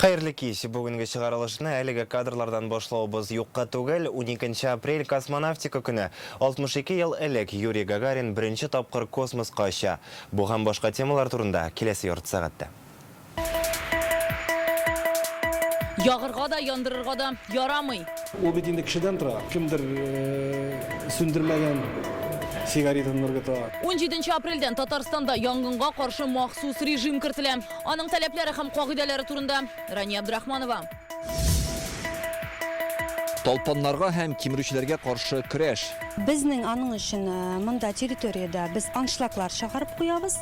Хәерле кич! Бүгенге чыгарылышны әлеге кадрлардан башлавыбыз юкка түгел, уникенче апрель, космонавтика көне. 62 ел элек Юрий Гагарин беренче тапкыр космоска оча. Бу һәм башка темалар турында киләсе ярты сәгатьтә. Ягырга да, яндырырга да ярамый. Ул бит инде кешедән тора. Кемдер сүндермәгән сигаретын ыргыта. Унҗиденче апрельдән Татарстанда янгынга каршы махсус режим кертелә. Аның таләпләре һәм кагыйдәләре турында Рания Абдрахманова. Талпаннарга һәм кимерүчеләргә каршы көрәш. Безнең аның өчен монда территориядә без аншлаглар чыгарып куябыз,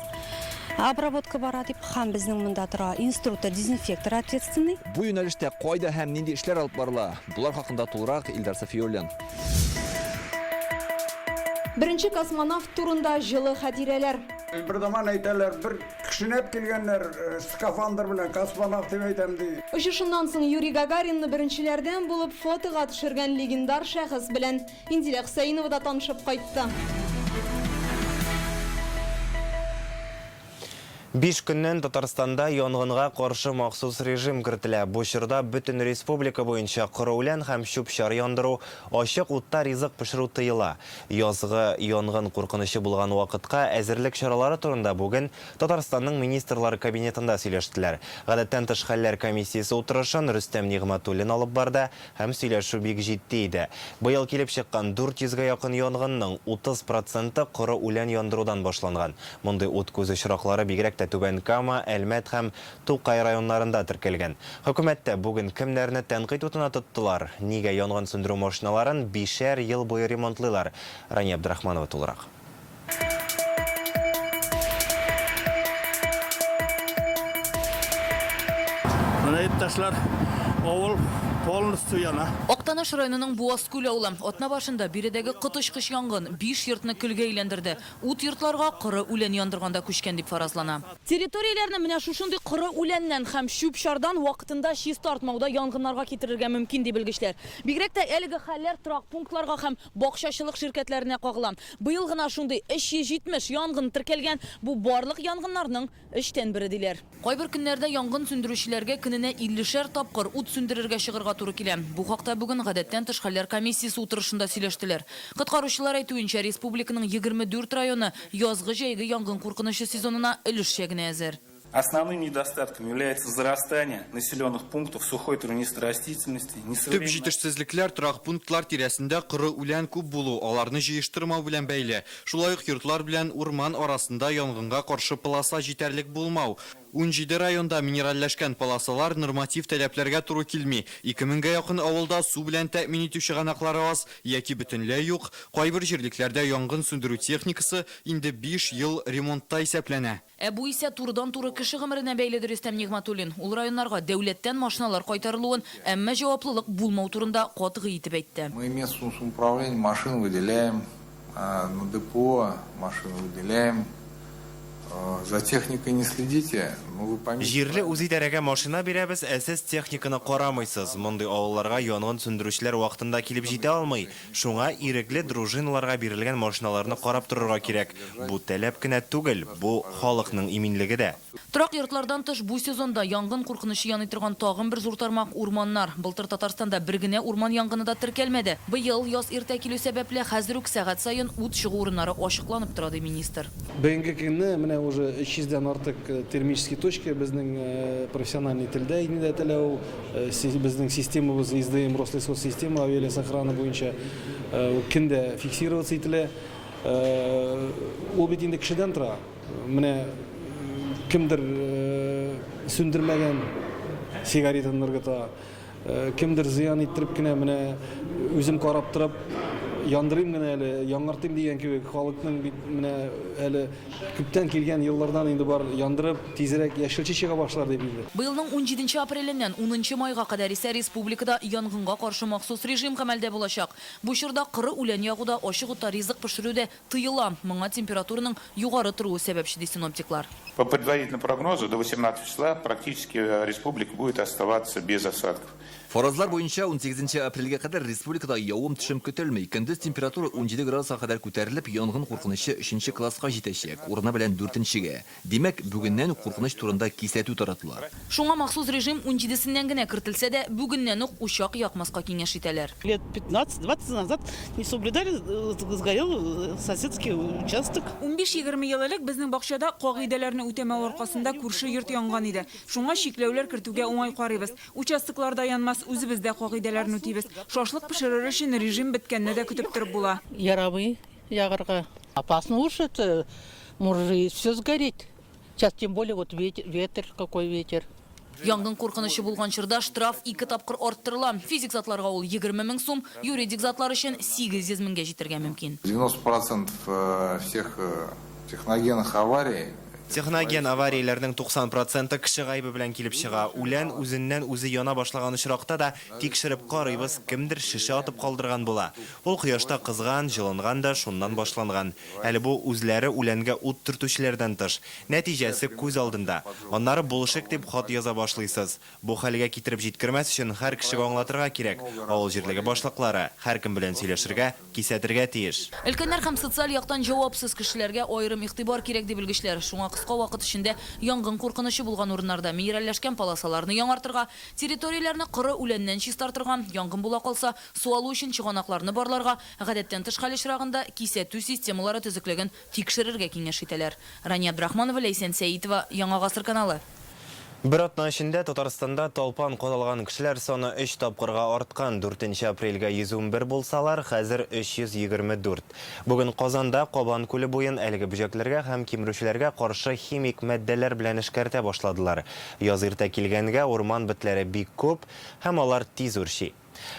обработка бара дип, һәм безнең монда тора инструктор, дезинфектор ответственный. Бу юнәлештә кайда һәм нинди эшләр алып барыла? Болар хакында тулырак Илдар Сафиуллин. Беренче космонавт турында җылы хатирәләр. Берзаман әйтәләр, бер Кешнәп килгәннәр, скафандр белән, космонавт дип әйтәм, ди. Очышыннан соң Юрий Гагаринны беренчеләрдән булып фотога төшергән легендар шәхес белән Инзилә Хөсәенова да танышып кайтты. Биш көннән Татарстанда янгынга каршы махсус режим кертелә. Бу чорда бөтен республика буенча коры үлән һәм чүп-чар яндыру, ачык утта ризык пешерү тыела. Язгы янгын куркынычы булган вакытка әзерлек чаралары турында бүген Татарстанның Министрлар Кабинетында сөйләштеләр. Гадәттән тыш хәлләр комиссиясе утырышын Рөстәм Нигъмәтуллин алып барды һәм сөйләшү бик җитди иде. Быел килеп чыккан 400 гә якын янгынның 30 проценты коры үлән яндырудан башланган. Мондый ут-күз очраклары бигрәк тә Түбән Кама, Әлмәт һәм Тукай районнарында теркәлгән. Хөкүмәттә бүген кемнәрне тәнкыйть утына тоттылар? Нигә янгын сүндерү машиналарын бишәр ел буе ремонтлыйлар? Рания Абдрахманова тулырак. Менә, иптәшләр, авыл полностью яна. Актаныш районының Буазкүл авылы. Атна башында биредәге коточкыч янгын биш йортны көлгә әйләндерде. Ут йортларга коры үлән яндырганда күчкән дип фаразлана. Территорияләрне менә шушындый коры үләннән һәм чүп-чардан вакытында чистартмау да янгыннарга китерергә мөмкин, ди белгечләр. Бигрәк тә әлеге хәлләр торак пунктларга һәм бакчачылык ширкәтләренә кагыла. Быел гына шундый 370 янгын теркәлгән, бу барлык янгыннарның өчтән бере, диләр. Кайбер көннәрдә янгын сүндерүчеләргә көненә иллешәр тапкыр ут сүндерергә чыгырга туры килә. Бу хакта бүген гадәттән тыш хәлләр комиссиясе утырышында сөйләштеләр. Коткаручылар әйтүенчә, республиканың 24 районы язгы-җәйге янгын куркынычы сезонына өлешчә генә әзер. Основным недостатком является зарастание населенных пунктов сухой травянистой растительности, Төп несовременное. җитешсезлекләр торак пунктлар тирәсендә коры үлән күп булу, аларны җыештырмау белән бәйле. Шулай ук йортлар белән урман арасында янгынга каршы полоса җитәрлек булмау. 17 районда минеральләшкән полосалар норматив таләпләргә туры килми. Ике меңгә якын авылда су белән тәэмин итү чыганаклары аз яки бөтенләй юк, кайбер җирлекләрдә янгын сүндерү техникасы инде биш ел ремонтта исәпләнә. Ә бу исә турыдан-туры кеше гомеренә бәйле, ди Рөстәм Нигъмәтуллин. Ул районнарга дәүләттән машиналар кайтарылуын, әмма җаваплылык булмау турында катгый итеп әйтте. Мы местному самоуправлению машины выделяем, на ДПО машины выделяем. За техникой не следите, но вы поймите Җирле правильно. үзидарәгә машина бирәбез, ә сез техниканы карамыйсыз. Мондый авылларга янгын сүндерүчеләр вакытында килеп җитә алмый. Шуңа ирекле дружиналарга бирелгән машиналарны карап торырга кирәк. Бу таләп кенә түгел, бу, халыкның иминлеге дә. Торак йортлардан тыш, бу сезонда янгын куркынычы яный торган тагын бер зур тармак, урманнар. Былтыр Татарстанда бер генә урман янгыны да теркәлмәде. Быел, яз иртә килү сәбәпле, хәзер үк сәгать саен ут чыгу урыннары ачыкланып тора, ди министр. Бүгенге көнне менә уже 300 дән артык термический точка безнең профессиональный телдә инде әйтелә ул. Безнең системабыз СДМ Рослесхоз система авиалесохрана буенча көн дә фиксироваться ителә. Ул бит инде кешедән тора. Менә кемдер сүндермәгән сигаретын ыргыта, кемдер зыян иттереп кенә менә үзем карап торып яндырыйм гына әле, яңартыйм дигән кебек халыкның бит менә әле күптән килгән еллардан инде бар яндырып тизрәк яшелчә чыга башлар дип инде. Быелның унҗиденче апреленнән унынчы майга кадәр исә республикада янгынга каршы махсус режим гамәлдә булачак. Бу чорда коры үлән ягу да, ачык утта ризык пешерү дә Тыела, моңа температураның югары торуы сәбәпче, ди синоптиклар. По предварительному прогнозу до 18 числа практически республика будет оставаться без осадков. Фаразлар буенча, 18 апрельгә кадәр республикада явым-төшем көтелми. Көндез температура 17 градуска кадәр күтәрелеп, янгын куркынычы өченче класска җитәчәк, урыны белән дүртенчегә. Димәк, бүгеннән үк куркыныч турында кисәтү таратыла. Шуңа махсус режим унҗидесеннән генә кертелсә дә, бүгеннән үк учак якмаска киңәш итәләр. Лет 15-20 назад не соблюдали, сгорел соседский участок. Унбиш-егерме ел элек безнең бакчада кагыйдәләрне үтәмәү аркасында күрше йорт янган иде. Шуңа чикләүләр кертүгә уңай карыйбыз. Участоклар да янмас, үзебез дә кагыйдәләрне үтибез. Шашлык пешерер өчен режим беткәнне дә көтеп торып була. Ярамый ягарга. Опасно уж это, может же и все сгореть. Сейчас тем более вот ветер, какой ветер. Янгын куркынычы булган чорда штраф ике тапкыр арттырыла. Физик затларга ул 20 мең сум, юридик затлар өчен 800 меңгә җитәргә мөмкин. 90 процентов всех техногенных аварий Техноген аварияләрнең 90 проценты кеше гаебе белән килеп чыга. Үлән үзеннән-үзе яна башлаган очракта да тикшереп карыйбыз, кемдер шешә атып калдырган була. Ул кояшта кызган, җылынган да шуннан башланган. Әле бу үзләре үләнгә ут төртүчеләрдән тыш. Нәтиҗәсе күз алдында. Аннары булышыйк дип хат яза башлыйсыз. Бу хәлгә китереп җиткермәс өчен һәр кешегә аңлатырга кирәк. Авыл җирлеге башлыклары һәркем белән сөйләшергә, кисәтергә тиеш. Өлкәннәр һәм социаль яктан җавапсыз кешеләргә аерым игътибар кирәк, ди белгечләр. Шуңа кыска вакыт эчендә янгын куркынычы булган урыннарда минеральләшкән полосаларны яңартырга, территорияләрне коры үләннән чистартырга, янгын була калса, су алу өчен чыганакларны барларга, гадәттән тыш хәл очрагында кисәтү системалары төзеклеген тикшерергә киңәш итәләр. Рания Абдрахманова, Ләйсән Сәитова, Яңа Гасыр каналы. Бер атна эчендә Татарстанда талпан кадалган кешеләр саны өч тапкырга арткан. Дүртенче апрельгә 111 булсалар, хәзер 324. Бүген Казанда Кабан күле буен әлеге бөҗәкләргә һәм кимерүчеләргә каршы химик матдәләр белән эшкәртә башладылар. Яз иртә килгәнгә урман бетләре бик күп һәм алар тиз үрчи.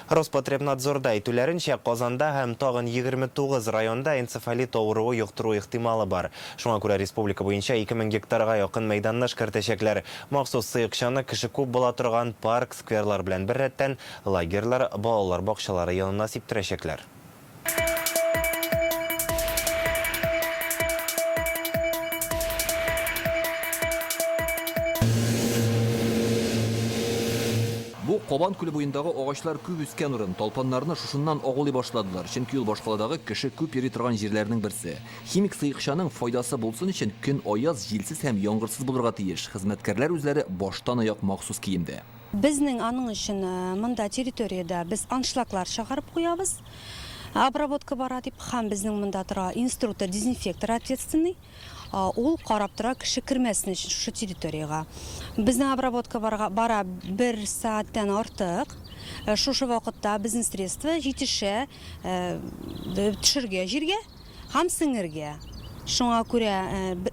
Роспотребнадзорда әйтүләренчә, Казанда һәм тагын 29 районда энцефалит авыруы йоктыру ихтималы бар. Шуңа күрә республика буенча 2000 гектарга якын мәйданны эшкәртәчәкләр. Махсус сыекчаны кеше күп була торган парк, скверлар белән беррәттән, лагерьлар, балалар бакчалары янына сиптерәчәкләр. Бу Кабан күле буендагы агачлар күп үскән урын. Талпаннарны шушыннан агулый башладылар, чөнки ул башкаладагы кеше күп йөри торган җирләрнең берсе. Химик сыекчаның файдасы булсын өчен көн аяз, җилсез һәм яңгырсыз булырга тиеш. Хезмәткәрләр үзләре баштан-аяк махсус киемдә. Безнең аның өчен монда территориядә без аншлаглар чыгарып куябыз, обработка бара дип, һәм безнең монда тора инструктор, дезинфектор ответственный, ул карап тора кеше кермәсен өчен шушы территориягә. Безнең обработка бара бер сәгатьтән артык. Шушы вакытта безнең средство җитешә төшергә җиргә. Һәм сеңергә. Шуңа күрә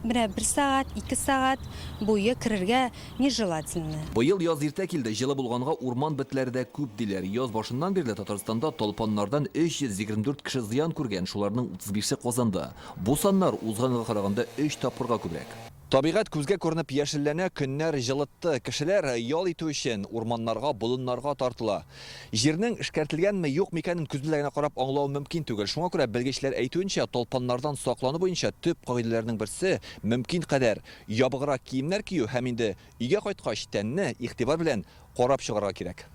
менә бер сәгать, ике сәгать буе керергә нежелательно. Быел яз иртә килде, җылы булганга урман бетләре дә күп, диләр. Яз башыннан бирле Татарстанда талпаннардан 324 кеше зыян күргән, шуларның 35-се Казанда. Бу саннар узган елга караганда өч тапкырга күбрәк. Табигать күзгә күренеп яшелләнә, көннәр җылытты. Кешеләр, ял итү өчен, урманнарга, болыннарга тартыла. Җирнең эшкәртелгәнме, юкмы икәнен күз белән генә карап аңлау мөмкин түгел. Шуңа күрә белгечләр әйтүенчә, талпаннардан саклану буенча төп кагыйдәләрнең берсе, мөмкин кадәр ябыграк киемнәр кию һәм инде өйгә кайткач тәнне игътибар белән карап чыгарга кирәк.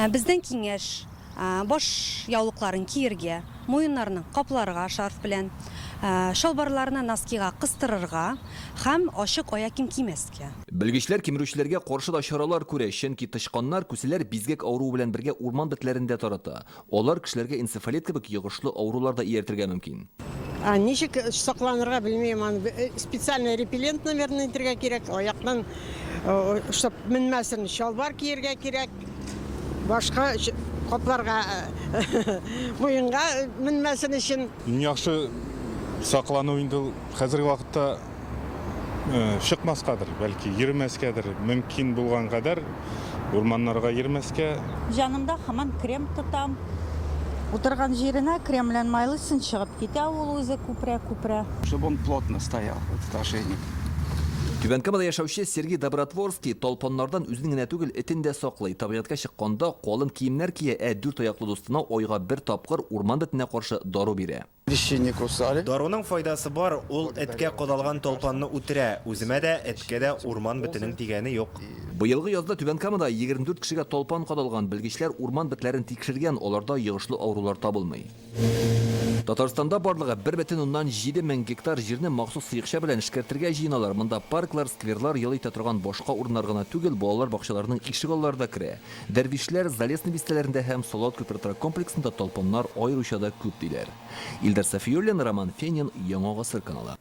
Безнең киңәш, баш яулыкларын киергә, муеннарны капларга шарф белән, чалбарларны носкига кыстырырга һәм ачык аяк кием кимәскә. Белгечләр кимерүчеләргә каршы да чаралар күрә, чөнки тычканнар, күселәр бизгәк авыруы белән бергә урман бетләрен дә тарата. Алар кешеләргә энцефалит кебек йогышлы авырулар да ияртергә мөмкин. Ничек сакланырга белмим, аны специальный репеллент, наверное, итергә кирәк. Аяктан, чтоб менмәсен, чалбар киергә кирәк. Башка капларга, муенга менмәсен өчен. Иң яхшы саклану инде ул хәзерге вакытта чыкмаскадыр, бәлки йөрмәскәдер, мөмкин булган кадәр урманнарга йөрмәскә. Җанымда һаман крем тотам. Утырган җиренә крем белән майлыйсың, чыгып китә ул үзе күперә-күперә. Чтобы он плотно стоял, этот ошейник. Түбән Камада яшәүче Сергей Добротворский талпаннардан үзен генә түгел, этен дә саклый. Табигатькә чыкканда калын киемнәр кия, ә дүрт аяклы дустына айга бер тапкыр урман бетенә каршы дару бирә. Клещи не кусали. Даруның файдасы бар, ул эткә кадалган талпанны үтерә. Үземә дә, эткә дә урман бетенең тигәне юк. Быелгы язда Түбән Камада 24 кешегә талпан кадалган. Белгечләр урман бетләрен тикшергән, аларда йогышлы авырулар табылмый. Татарстанда барлыгы 1,7 мең гектар җирне махсус сыекча белән эшкәртергә җыеналар. Монда парклар, скверлар, ял итә торган башка урыннар гына түгел, балалар бакчаларының ишегаллары да керә. Дәрвишләр, Залесный бистәләрендә һәм Салават күпере торак комплексында талпаннар аеруча да күп, диләр. Илдар Сафиуллин, Роман Фенин, Яңа гасыр каналы.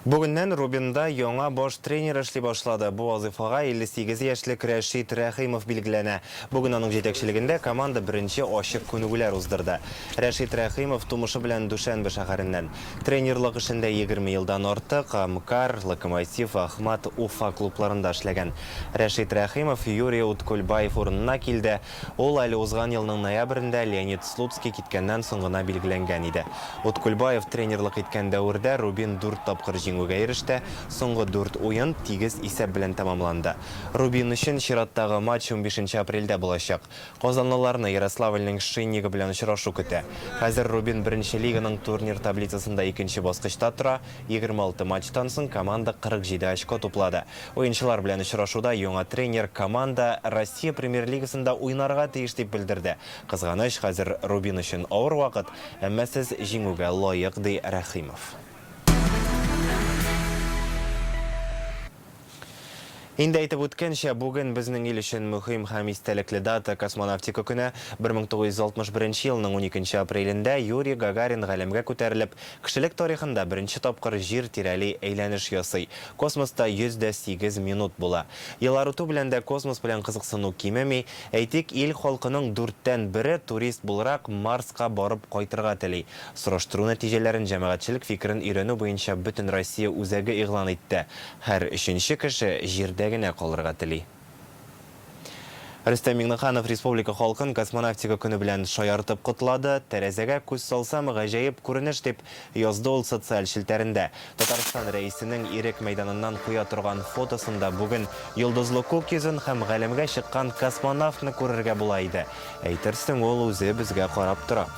Бүгеннән Рубинда яңа баш тренер эшли башлады. Бу вазыйфага 58 яшьлек Рәшит Рәхимов билгеләнә. Бүген аның җитәкчелегендә команда беренче ачык күнегүләр уздырды. Рәшит Рәхимов тумышы белән Дүшәнбе шәһәреннән. Тренерлык эшендә 20 елдан артык, Амкар, Локомотив, Ахмат, Уфа клубларында эшләгән. Рәшит Рәхимов Юрий Уткульбаев урынына килде. Ул әле узган елның ноябрендә Леонид Слуцкий киткәннән соң гына билгеләнгән иде. Уткульбаев тренерлык иткән дәвердә Рубин дүрт тапкыр җиңүгә иреште, соңгы дүрт уен тигез исәп белән тәмамланды. Рубин өчен чираттагы матч унбишенче апрельдә булачак. Казанлыларны Ярославльнең Шиннигы белән очрашу көтә. Хәзер Рубин беренче лиганың турнир таблицасында икенче баскычта тора, 26 матчтан соң команда 47 очко туплады. Уенчылар белән очрашуда яңа тренер команда Россия премьер-лигасында уйнарга тиеш дип белдерде. Кызганыч, хәзер Рубин өчен авыр вакыт, әмма сез җиңүгә лаек, ди Рәхимов. Инде әйтеп үткәнчә, бүген безнең ил өчен мөһим һәм истәлекле дата, Космонавтика көне. 1961 елның уникенче апрелендә Юрий Гагарин галәмгә күтәрелеп, кешелек тарихында беренче тапкыр Җир тирәли әйләнеш ясый. Космоста 108 минут була. Еллар үтү белән дә космос белән кызыксыну кимеми. Әйтик, ил халкының дүрттән бере турист буларак Марска барып кайтырга тели. Сораштыру нәтиҗәләрен җәмәгатьчелек фикерен өйрәнү буенча Бөтенроссия үзәге игълан итте. Һәр өченче кеше җирдә генә калырга тели. Рөстәм Миңнеханов республика халкын Космонавтика көне белән шаяртып котлады. Тәрәзәгә күз салсам, гаҗәеп күренеш, дип язды ул социаль челтәрендә. Татарстан Рәисенең Ирек мәйданыннан куя торган фотосында бүген йолдызлы күк йөзен һәм галәмгә чыккан космонавтны күрергә була иде. Әйтерсең, ул үзе безгә карап тора.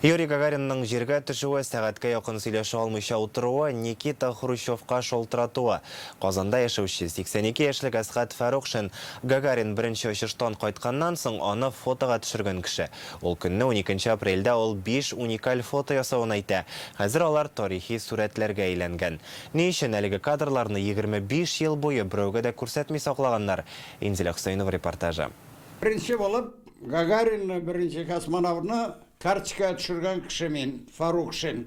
Юрий Гагаринның җиргә төшүе, сәгатькә якын сөйләшә алмыйча утыруы, Никита Хрущевка шалтыратуы. Казанда яшәүче 82 яшьлек Әсгать Фәрукшин, Гагарин беренче очыштан кайтканнан соң аны фотога төшергән кеше. Ул көнне, уникенче апрельдә ул биш уникаль фото ясавын әйтә. Хәзер алар тарихи сурәтләргә әйләнгән. Ни өчен әлеге кадрларны 25 ел буе берәүгә дә күрсәтми саклаганнар? Инзилә Хөсәенова репортажы. Беренче булып Гагаринны, беренче космонавтны карточкага төшергән кеше мин, Фарукшин.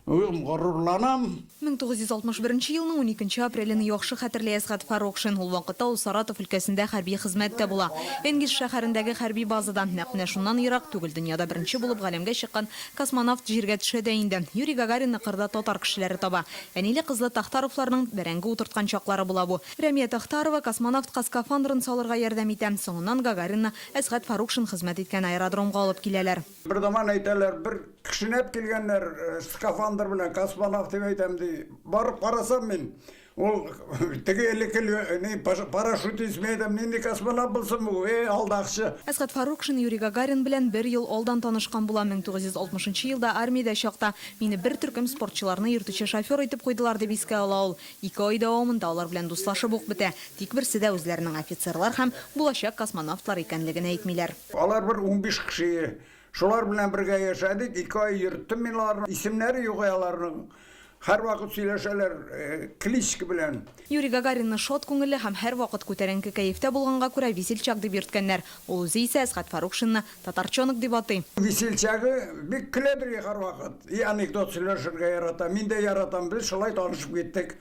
Үзем горурланам. 1961 елның уникенче апрелен яхшы хәтерли Әсгать Фарукшин. Ул вакытта ул Саратов өлкәсендә хәрби хезмәттә була. Энгельс шәһәрендәге хәрби базада. Нәкъ менә шуннан ерак түгел дөньяда беренче булып галәмгә чыккан космонавт җиргә төшә дә инде. Юрий Гагаринны кырда татар кешеләре таба. Әниле-кызлы Тахтаровларның бәрәңге утырткан чаклары була бу. Рәмия Тахтарова космонавтка скафандрын салырга ярдәм итә. Соңыннан Гагаринны Әсгать Фарукшин хезмәт иткән аэродромга алып киләләр. Берзаман әйтәләр, бер кешенәп килгәннәр скафандр белән, космонавт дип әйтәм, ди. Барып карасам мин, ул теге элекке ни, парашютист, мин әйтәм, нинди космонавт булсын бу, эй, алдакчы. Әсгать Фарукшин Юрий Гагарин белән бер ел алдан танышкан була. 1960 нчы елда армиядә чакта мине бер төркем спортчыларны йөртүче шофер итеп куйдылар, дип искә ала ул. Ике ай дәвамында алар белән дуслашып ук бетә, тик берсе дә үзләренең офицерлар һәм булачак космонавтлар икәнлеген әйтмиләр. Алар бер 15 кеше. Шулар белән бергә яшәдек, ике ай йөрттем мин аларны. Исемнәре юк аларның. Һәрвакыт сөйләшәләр, кличка белән. Юрий Гагаринны шат күңелле һәм һәрвакыт күтәренке кәефтә булганга күрә Весельчак дип йөрткәннәр. Ул үзе исә Әсгать Фарукшинны Татарчонок дип атый. Весельчагы бик көләдер и һәрвакыт. И анекдот сөйләшергә ярата. Мин дә яратам. Без шулай танышып киттек.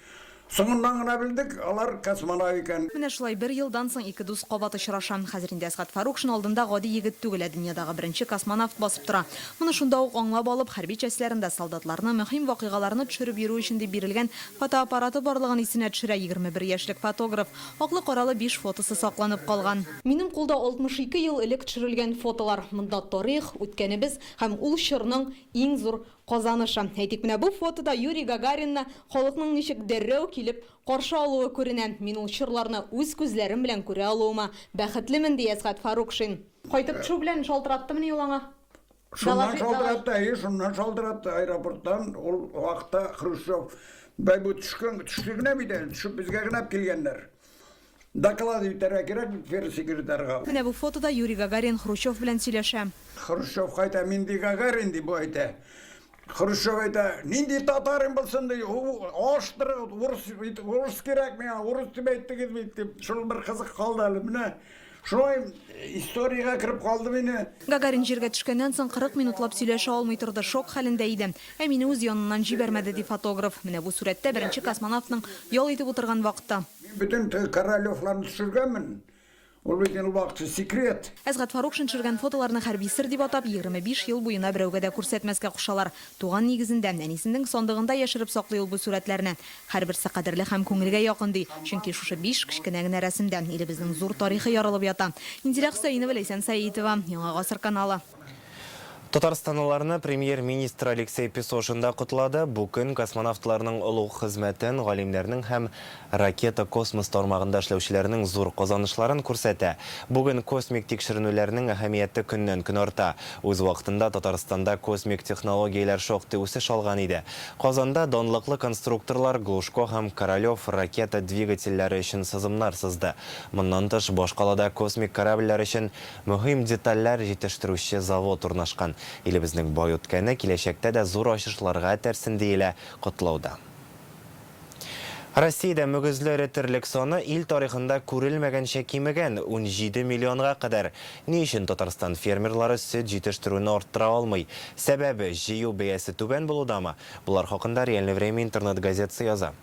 Соңыннан гына белдек, алар космонавт икән. Менә шулай бер елдан соң ике дус кабат очраша. Хәзер инде Әсгать Фарукшин алдында гади егет түгел, ә дөньядагы беренче космонавт басып тора. Моны шунда ук аңлап алып, хәрби частьләрендә солдатларны, мөһим вакыйгаларны төшереп йөрү өчен дип бирелгән фотоаппараты барлыгын исенә төшерә 21 яшьлек фотограф. Аклы-каралы биш фотосы сакланып калган. Минем кулда 62 ел элек төшерелгән фотолар. Монда тарих, үткәнебез һәм ул чорның иң зур казанышы. Әйтик, менә бу фотода Юрий Гагаринны халыкның ничек дәррәү килеп каршы алуы күренә. Мин ул чорларны үз күзләрем белән күрә алуыма бәхетлемен, ди Әсгать Фарукшин. Кайтып төшү белән шалтыраттымыни ул аңа? Шуннан шалтыратты, әйе, шуннан шалтыратты аэропорттан. Ул вакытта Хрущев бәй бу төшкән, төште генә бит әле, төшеп безгә генә килгәннәр. Доклад итәргә кирәк бит ферсекретарьга. Менә бу фотода Юрий Гагарин Хрущев белән сөйләшә. Хрущев кайта, мин ди Гагарин ди, бу әйтә. Хрущев әйтә, нинди татарин булсын ди, аштырыгыз, урыс, урыс кирәк миңа, урыс дип әйттегез бит дип. Шул бер кызык калды әле. Менә шулай историягә кереп калды мине. Гагарин җиргә төшкәннән соң 40 минутлап сөйләшә алмый торды, шок хәлендә иде. Ә мине үз яныннан җибәрмәде, ди фотограф. Менә бу сурәттә беренче космонавтның ял итеп утырган вакыты. Мин бөтен Королевларны төшергәнмен. Ул бит инде вакыты секрет. Әсгать Фарукшин төшергән фотоларны хәрби сер дип атап, 25 ел буена берәүгә дә күрсәтмәскә кушалар. Туган нигезендә, әнисенең сандыгында яшереп саклый ул бу сурәтләрне. Һәрберсе кадерле һәм күңелгә якын, ди. Чөнки шушы биш кечкенә генә рәсемдә илебезнең зур тарихы ярылып ята. Инзилә Хөсәенова, Ләйсән Сәетова, Яңа гасыр каналы. Татарстанлыларны премьер-министр Алексей Песошин да котлады. Бу көн космонавтларның олуг хезмәтен, галимнәрнең һәм ракета-космос тармагында эшләүчеләрнең зур казанышларын күрсәтә. Бүген космик тикшеренүләрнең әһәмияте көннән-көн арта. Үз вакытында Татарстанда космик технологияләр шактый үсеш алган иде. Казанда данлыклы конструкторлар Глушко һәм Королев ракета двигательләре өчен сызымнар сызды. Моннан тыш, башкалада космик корабльләр өчен Мөһим детальләр җитештерүче завод урнашкан. Илебезнең бай үткәне киләчәктә дә зур ачышларга этәрсен, диелә котлауда. Россиядә мөгезле эре терлек саны ил тарихында күрелмәгәнчә кимегән, 17 миллионга кадәр. Ни өчен Татарстан фермерлары сөт җитештерүне арттыра алмый? Сәбәбе, җыю бәясе түбән булудамы? Болар хакында Реальное время интернет-газетасы яза.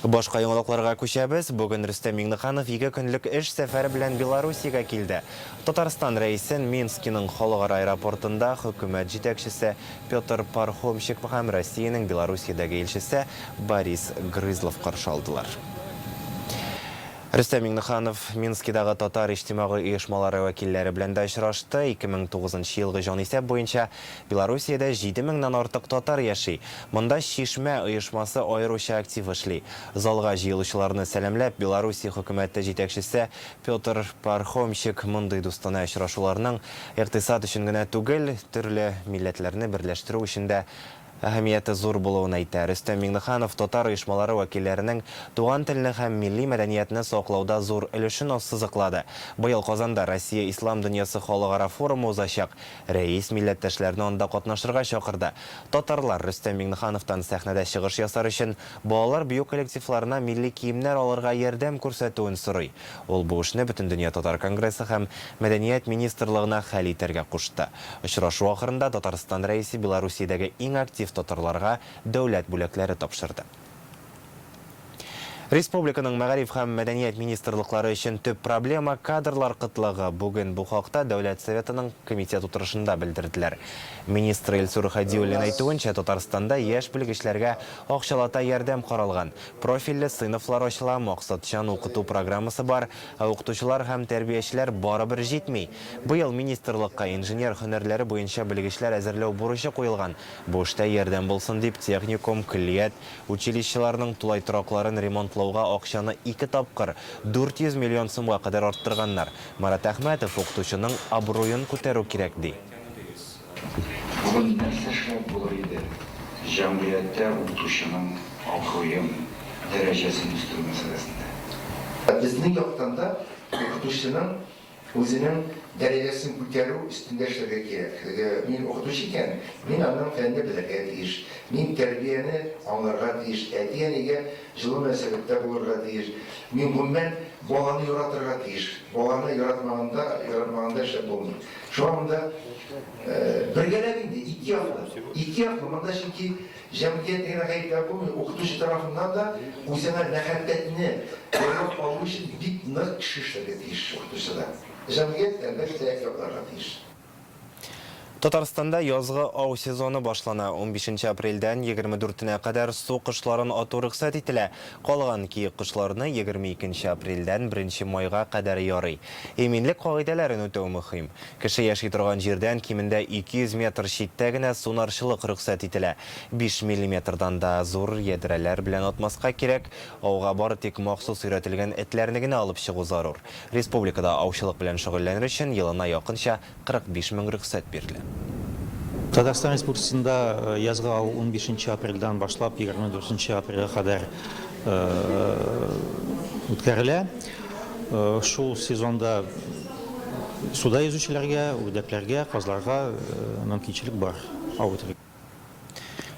Башка яңалыкларга күчәбез. Бүген Рөстәм Миңнеханов ике көнлек эш сәфәре белән Белоруссиягә килде. Татарстан Рәисен Минскиның халыкара аэропортында хөкүмәт җитәкчесе Петр Пархомщик һәм Россиянең Белоруссиядәге илчесе Борис Грызлов каршы алдылар. Рөстәм Миңнеханов Минскидагы татар иҗтимагый оешмалары вәкилләре белән дә очрашты. 2009 елгы җанисәп буенча Белоруссиядә 7 меңнән артык татар яши. Монда Чишмә оешмасы аеруча актив эшли. Залга җыелучыларны сәламләп, Белоруссия хөкүмәте җитәкчесе Петр Пархомщик мондый дустанә очрашуларның икътисад өчен генә түгел, төрле милләтләрне берләштерү өчен дә әһәмияте зур булуын әйтә. Рөстәм Миңнеханов татар оешмалары вәкилләренең туган телне һәм милли мәдәниятне саклауда зур өлешен ассызыклады. Быел Казанда Россия ислам дөньясы халыкара форумы узачак. Рәис милләттәшләрне анда катнашырга чакырды. Татарлар Рөстәм Миңнехановтан сәхнәдә чыгыш ясар өчен балалар бию коллективларына милли киемнәр алырга ярдәм күрсәтүен сорый. Ул бу эшне Бөтендөнья татар конгрессы һәм Мәдәният министрлыгына хәл итәргә кушты. Очрашу ахырында Татарстан Рәисе Белоруссиядәге иң актив татарларга дәүләт бүләкләре тапшырды. Республиканың Мәгариф һәм Мәдәният министрлыклары өчен төп проблема, кадрлар кытлыгы. Бүген бу хакта Дәүләт Советының комитет утырышында белдерделәр. Министр Илсур Һадиуллин әйтүенчә, Татарстанда яшь белгечләргә акчалата ярдәм каралган. Профильле сыйныфлар ачыла, максатчан укыту программасы бар, ә укытучылар һәм тәрбиячеләр барыбер җитми. Быел министрлыкка инженер һөнәрләре буенча белгечләр әзерләү бурычы куелган. Бу эштә ярдәм булсын дип, техникум, көллият, Училищеларның тулай торакларын ремонтлауга акчаны ике тапкыр, 400 миллион сумга кадәр арттырганнар. Марат Әхмәтов укытучының абруен күтәрү кирәк, ди. Бүген нәрсә эшләп булыр иде җәмгыятьтә укытучының абруен, дәрәҗәсен үстерү мәсьәләсендә? Безнең яктан да укытучының Үзенең дәрәҗәсен күтәрү өстендә эшләргә кирәк. Теге мин укытучы икән, мин аннан фәнне белергә тиеш, мин тәрбияне аңларга тиеш, әти-әнигә җылы мөнәсәбәттә булырга тиеш, мин гомумән баланы яратырга тиеш. Баланы яратмаганда, яратмаганда эшләп булмый. Шуңа монда бергәләп инде, ике яклы. Ике яклы монда, чөнки Җәмгыятьне генә гаепләп булмый, укытучы тарафыннан да үзеңә мәхәббәтне яулап алу өчен бик нык кеше эшләргә тиеш укытучы да. Җәмгыять, әлбәттә, якларга тиеш. Татарстанда язгы ау сезоны башлана. Унбишенче апрельдән 24-нә кадәр су кошларын ату рөхсәт ителә. Калган киек кошларны 22 нче апрельдән беренче майга кадәр ярый. Иминлек кагыйдәләрен үтәү мөһим. Кеше яши торган җирдән кимендә 200 метр читтә генә сунарчылык рөхсәт ителә. Биш миллиметрдан да зур ядрәләр белән атмаска кирәк. Ауга бары тик махсус өйрәтелгән этләрне генә алып чыгу зарур. Республикада аучылык белән шөгыльләнер өчен елына якынча 45 мең рөхсәт бирелә. Татарстан Республикасында язгы ау унбишенче апрельдән башлап 24 апрельгә кадәр үткәрелә. Шул сезонда суда йөзүчеләргә, үрдәкләргә, казларга мөмкинчелек бар ау итәргә.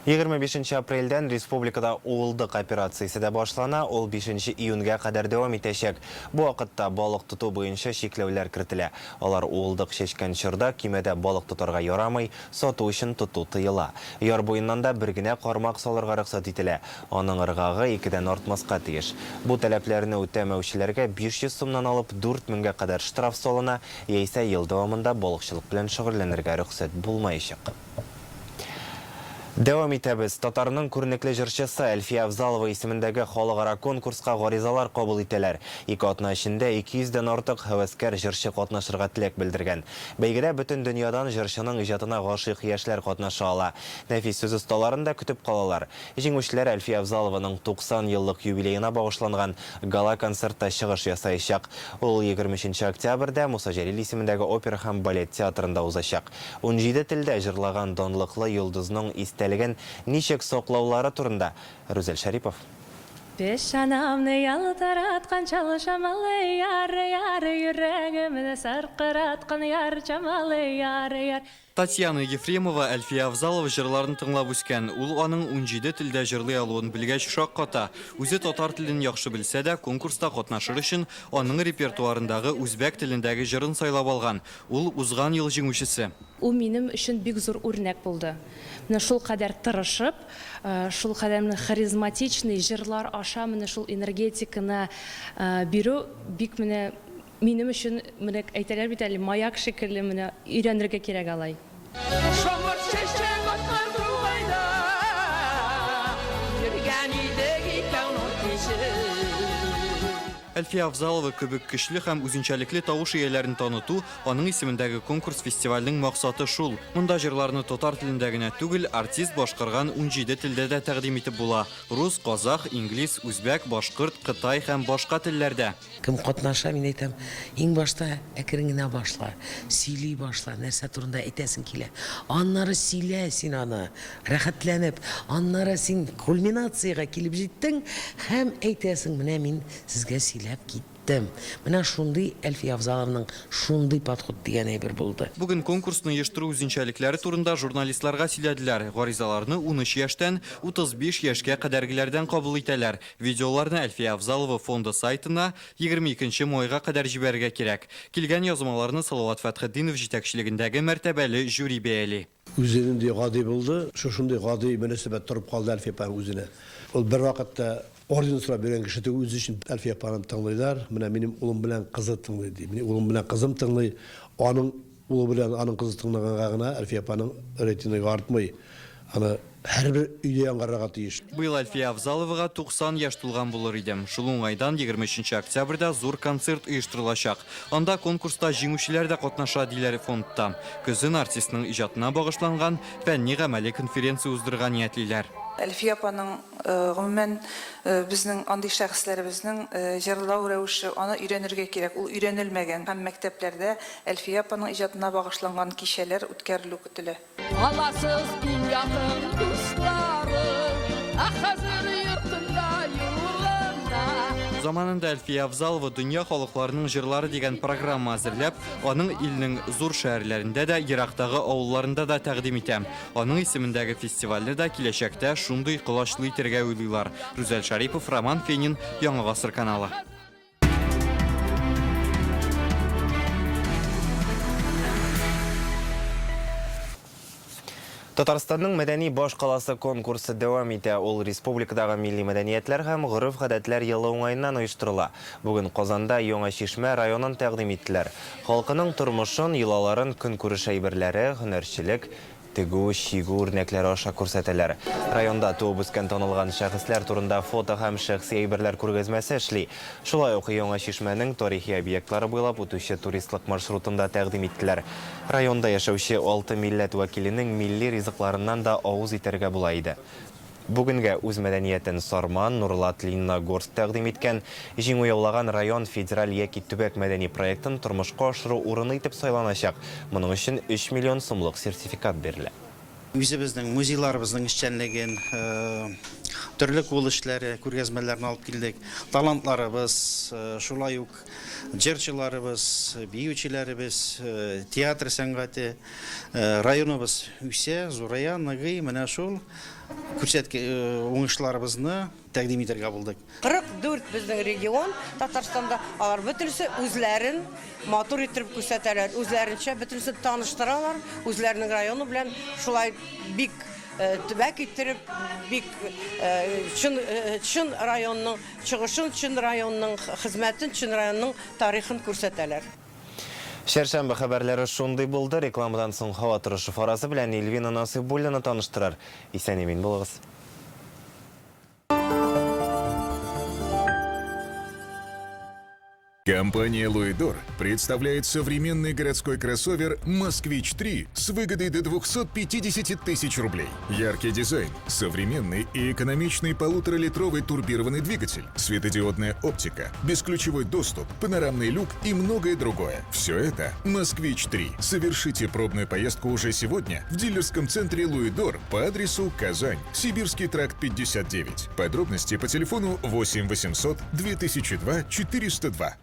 25 нче апрельдән республикада Уылдык операциясе дә башлана, ул бишенче июньгә кадәр дәвам итәчәк. Бу вакытта балык тоту буенча чикләүләр кертелә. Алар уылдык чәчкән чорда көймәдә балык тотарга ярамый, сату өчен тоту тыела. Яр буеннан да бер генә кармак салырга рөхсәт ителә. Аның ыргагы икедән артмаска тиеш. Бу таләпләрне үтәмәүчеләргә 500 сумнан алып 4000 гә кадәр штраф салына, яисә ел дәвамында балыкчылык белән шөгыльләнергә рөхсәт булмаячак. Дәвам итәбез. Татарның күренекле җырчысы Әлфия Авзалова исемендәге халыкара конкурска гаризалар кабул итәләр. Ике атна эчендә 200 дән артык һәвәскәр җырчы катнашырга теләк белдергән. Бәйгедә бөтен дөньядан җырчының иҗатына гашыйк яшьләр катнаша ала. Нәфис сүз осталарын да көтеп калалар. Җиңүчеләр Әлфия Авзалованың 90 еллык юбилеена багышланган гала-концертта чыгыш ясаячак. Ул 23 октябрьдә Муса Җәлил исемендәге опера һәм балет театрында узачак. 17 телдә җырлаган данлыклы йолдызның истәлеген ничек саклаулары турында Рүзәл Шәрипов. Пешанамны ялтыраткан чал шамалы яр, яр, йөрәгемне саркыраткан яр чамалы яр, яр. Татьяна Ефремова Әлфия Авзалова җырларын тыңлап үскән. Ул аның 17 телдә җырлый алуын белгәч шакката. Үзе татар телен яхшы белсә дә, конкурста катнашыр өчен аның репертуарындагы үзбәк телендәге җырын сайлап алган. Ул, узган ел җиңүчесе. Ул минем өчен бик зур үрнәк булды. Менә шулкадәр тырышып, шулкадәр менә харизматичный җырлар аша менә шул энергетиканы бирү бик менә минем өчен менә әйтәләр бит әле, маяк шикелле менә өйрәнергә кирәк алай. Шомырт чәчәк аткан тугайда Йөргән идек икәү нур кичеп. Әлфия Авзалова кебек көчле һәм үзенчәлекле тавыш ияләрен таныту, аның исемендәге конкурс-фестивальнең максаты шул. Монда җырларны татар телендә генә түгел, артист башкарган 17 телдә дә тәкъдим итеп була, рус, казах, инглиз, үзбәк, башкорт, кытай һәм башка телләрдә. Кем катнаша, мин әйтәм, иң башта әкрен генә башла, сөйли башла, нәрсә турында әйтәсең килә. Аннары сөйлә син аны, рәхәтләнеп. Аннары син кульминациягә килеп җиттең һәм әйтәсең, менә мин сезгә сөйләп киттем. Менә шундый Әлфия Авзалованың шундый подход дигән әйбер булды. Бүген конкурсны оештыру үзенчәлекләре турында журналистларга сөйләделәр. Гаризаларны 13 яшьтән 35 яшькә кадәргеләрдән кабул итәләр. Видеоларны Әлфия Авзалова фонды сайтына 22 нче майга кадәр җибәрергә кирәк. Килгән язмаларны Салават Фәтхетдинов җитәкчелегендәге мәртәбәле жюри бәяли. Үзе нинди гади булды, шушындый гади мөнәсәбәт торып калды Әлфия апаның үзенә. Ул бервакытта орден сорап йөргән кеше түгел, үзе өчен Әлфия апаны тыңлыйлар, менә минем улым белән кызы тыңлый ди. Минем улым белән кызым тыңлый, аның улы белән аның кызы тыңлаганга гына Әлфия апаның рейтингы артмый. Аны һәрбер өйдә яңгырарга тиеш. Быел Әлфия Авзаловага 90 яшь тулган булыр иде. Шул уңайдан 23 нче октябрьдә зур концерт оештырылачак. Анда конкурста җиңүчеләр дә катнаша, диләр фондта. Көзен артистның иҗатына багышланган фәнни-гамәли конференция уздырырга ниятлиләр. Әлфия апаның, гомумән, безнең андый шәхесләребезнең җырлау рәвеше, аны өйрәнергә кирәк, ул өйрәнелмәгән. Һәм мәктәпләрдә Әлфия апаның иҗатына багышланган кичәләр үткәрелү көтелә. Аласыз иң якын дусларым, Ә хәзер йортымда, юлымда. Заманында Әлфия Авзалова Дөнья халыкларының җырлары дигән программа әзерләп, аның илнең зур шәһәрләрендә дә, ерактагы авылларында да тәкъдим итә. Аның исемендәге фестивальне дә киләчәктә шундый колачлы итәргә уйлыйлар. Рүзәл Шәрипов, Роман Фенин, Яңа гасыр каналы. Татарстанның мәдәни баш каласы конкурсы дәвам итә. Ул республикадагы милли мәдәниятләр һәм гореф-гадәтләр елы уңаеннан оештырыла. Бүген Казанда Яңа Чишмә районын тәкъдим иттеләр. Халкының тормышын, йолаларын, көнкүреш әйберләре, һөнәрчелек, тегү, чигү үрнәкләре аша күрсәтәләр. Районда туып үскән танылган шәхесләр турында фото һәм шәхси әйберләр күргәзмәсе эшли. Шулай ук Яңа Чишмәнең тарихи объектлары буйлап үтүче туристлык маршрутын да тәкъдим иттеләр. Районда яшәүче алты милләт вәкиленең милли ризыкларыннан да авыз итәргә була иде. Бүгенгә үз мәдәниятен Сарман, Нурлат, Лениногорск тәкъдим иткән. Җиңү яулаган район федераль яки төбәк мәдәни проектын тормышка ашыру урыны итеп сайланачак. Моның өчен өч миллион сумлык сертификат бирелә. Үзебезнең музейларыбызның эшчәнлеген, төрле кул эшләре күргәзмәләрен алып килдек. Талантларыбыз, шулай ук җырчыларыбыз, биючеләребез, театр сәнгате. Районыбыз үсә, зурая, ныгый. Менә шул күрсәткеч уңышларыбызны тәкъдим итәргә булдык. 44 безнең регион Татарстанда, алар бөтенесе үзләрен матур иттереп күрсәтәләр, үзләренчә бөтенесен таныштыралар, үзләренең районы белән шулай бик төбәк иттереп, бик чын, чын районның чыгышын, чын районның хезмәтен, чын районның тарихын күрсәтәләр. Чәршәмбе хәбәрләре шундый булды. Рекламадан соң һава торышы фаразы белән Эльвина Насыйбуллина таныштырыр. Исән-имин булыгыз. Компания «Луидор» представляет современный городской кроссовер «Москвич-3» с выгодой до 250 тысяч рублей. Яркий дизайн, современный и экономичный полуторалитровый турбированный двигатель, светодиодная оптика, бесключевой доступ, панорамный люк и многое другое. Все это «Москвич-3». Совершите пробную поездку уже сегодня в дилерском центре «Луидор» по адресу Казань, Сибирский тракт 59. Подробности по телефону 8 800 2002 402.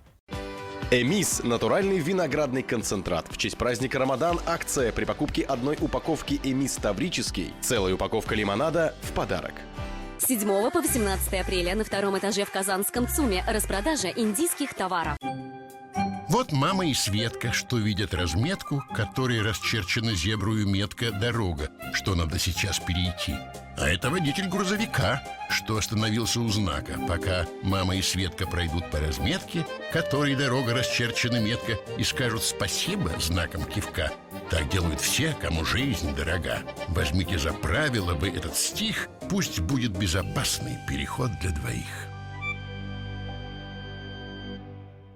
Эмис – натуральный виноградный концентрат. В честь праздника Рамадан акция при покупке одной упаковки Эмис Таврический, целая упаковка лимонада в подарок. С 7 по 18 апреля на втором этаже в Казанском ЦУМе распродажа индийских товаров. Вот мама и Светка, что видят разметку, которой расчерчена зебрую метка «Дорога», что надо сейчас перейти. А это водитель грузовика, что остановился у знака, пока мама и Светка пройдут по разметке, которой дорога расчерчена метка, и скажут спасибо знаком кивка. Так делают все, кому жизнь дорога. Возьмите за правило вы этот стих, пусть будет безопасный переход для двоих.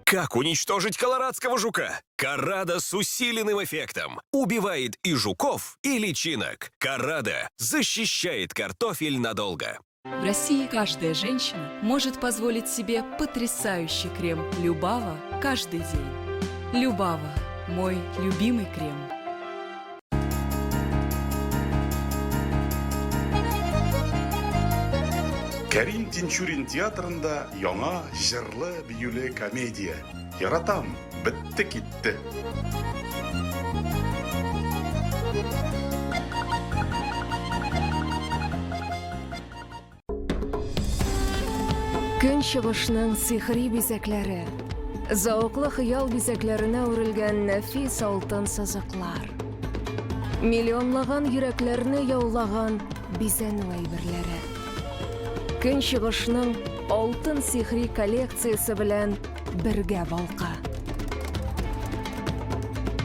Как уничтожить колорадского жука? Карада с усиленным эффектом. Убивает и жуков, и личинок. Карада защищает картофель надолго. В России каждая женщина может позволить себе потрясающий крем «Любава» каждый день. «Любава» – мой любимый крем. Кәрим Тинчурин театрында яңа җырлы-биюле комедия Яратам, бетте китте. Көнчыгышның сихри бизәкләре, зәвыклы хыял бизәкләренә үрелгән нәфис алтын сызыклар. Миллионлаган йөрәкләрне яулаган бизәнү әйберләре. Көнчыгышның алтын сихри коллекциясе белән бергә балка.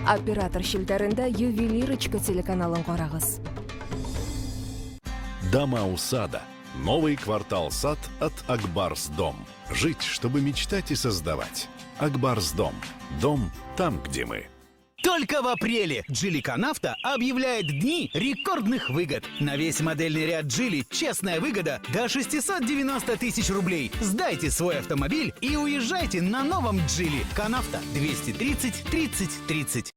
Оператор челтәрендә Ювелирочка телеканалын карагыз. Дома у сада. Новый квартал «Сад» от Акбарс Дом. Жить, чтобы мечтать и создавать. Акбарс Дом. Дом там, где мы. Только в апреле Джили Канавто объявляет дни рекордных выгод. На весь модельный ряд Джили честная выгода до 690 тысяч рублей. Сдайте свой автомобиль и уезжайте на новом Джили. Канавто 230 30 30.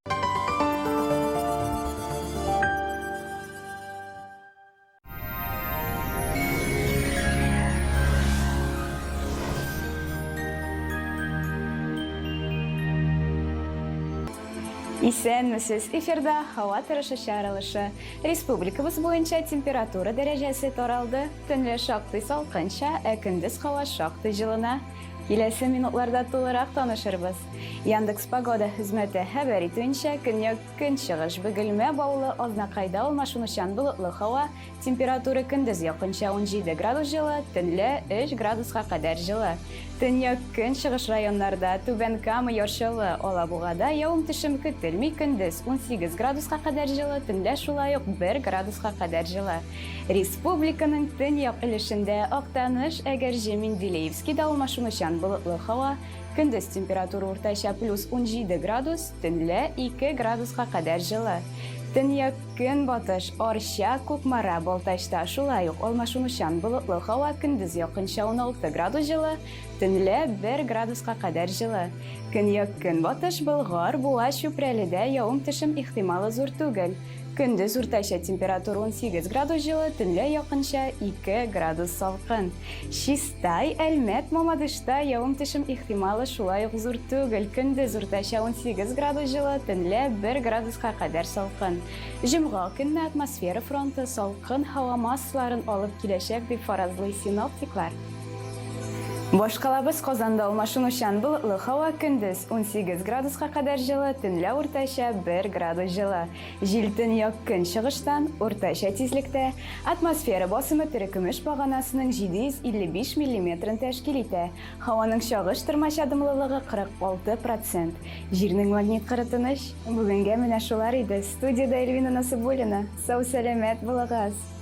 Исәнмесез! Эфирда һава торышы чыгарылышы. Республикабыз буенча температура дәрәҗәсе таралды. Төнлә шактый салкынча, ә көндез һава шактый җылына. Киләсе минутларда тулырак танышырбыз. Яндекс Погода хезмәте хәбәр итүенчә, көньяк-көнчыгыш Бөгелмә, Баулы, Азнакайда алмашынучан болытлы һава, Температура көндез якынча 17 градус җылы, төнлә 3 градуска кадәр җылы. Төньяк-көнчыгыш районнарда, Түбән Кама, Яр Чаллы, Алабугада явым-төшем көтелми, көндез 18 градуска кадәр җылы, төнлә шулай ук 1 градуска кадәр җылы. Республиканың төньяк өлешендә, Актаныш, Әгерҗе, Менделеевскида алмашынучан болытлы һава, көндез температура уртача плюс 17 градус, төнлә 2 градуска кадәр җылы. Төньяк Көнбатыш, Арча, Кукмара, Балтачта шулай ук алмашынучан болытлы һава, көндез якынча 16 градус җылы, төнлә 1 градуска кадәр җылы. Көньяк-көнбатыш Болгар, Буа, Чүпрәледә явым-төшем ихтималы зур түгел. Көндез уртача температура 18 градус җылы, төнлә якынча 2 градус салкын. Чистай, Әлмәт, Мамадышта явым-төшем ихтималы шулай ук зур түгел, көндез уртача 18 градус җылы, төнлә 1 градуска кадәр салкын. Җомга көнне атмосфера фронты салкын һава массаларын алып киләчәк, дип фаразлый синоптиклар. Башкалабыз Казанда алмашынучан болытлы һава, көндез 18 градуска кадәр җылы, төнлә уртача 1 градус җылы. Җил төньяк-көнчыгыштан, уртача тизлектә, атмосфера басымы терекөмеш баганасының 755 миллиметрын тәшкил итә, һаваның чагыштырмача дымлылыгы 46 процент. Җирнең магнит кыры тыныч. Бүгенгә менә шулар иде. Студиядә Эльвина Насыйбуллина. Сау-сәламәт булыгыз!